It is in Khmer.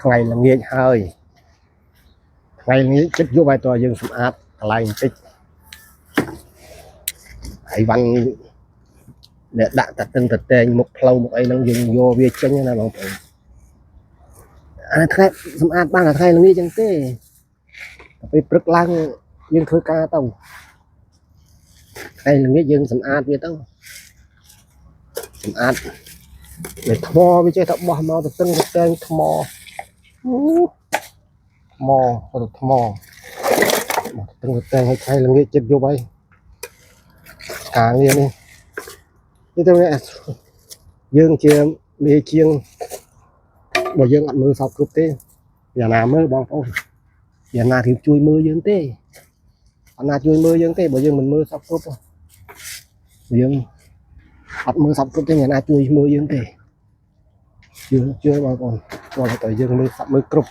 ថ្ងៃល្ងាចហើយថ្ងៃល្ងាចចិត្តយប់ហើយតើយើងសម្អាតកន្លែងបន្តិចហើយវ៉ាន់អ្នកដាក់តទឹងតតែងមុខផ្លូវមុខអីហ្នឹងយើងយកវាចេញណាបងប្អូនអាថ្ងៃសម្អាតបានតែថ្ងៃល្ងាចចឹងទេតែពេលព្រឹកឡើងយើងធ្វើការទៅថ្ងៃល្ងាចយើងសម្អាតវាទៅសម្អាតវាថ្មវាចេះតែបោះមកតទឹងតតែងថ្មអូថ្មទៅថ្មបោះតទឹងតតែងឲ្យថ្ងៃល្ងាចចិត្តយប់ហើយការងារនេះនេះទៅយើងជាមេជាងបើយើងអត់មើលសពគ្រប់ទេយ៉ាងណាមើលបងប្អូនយ៉ាងណាគេជួយមើលយើងទេអត់ណាជួយមើលយើងទេបើយើងមិនមើលសពគ្រប់យើងអត់មើលសពគ្រប់ទេយ៉ាងណាជួយមើលយើងទេជឿជឿបងប្អូនគាត់តែយើងមើលសពមើលគ្រប់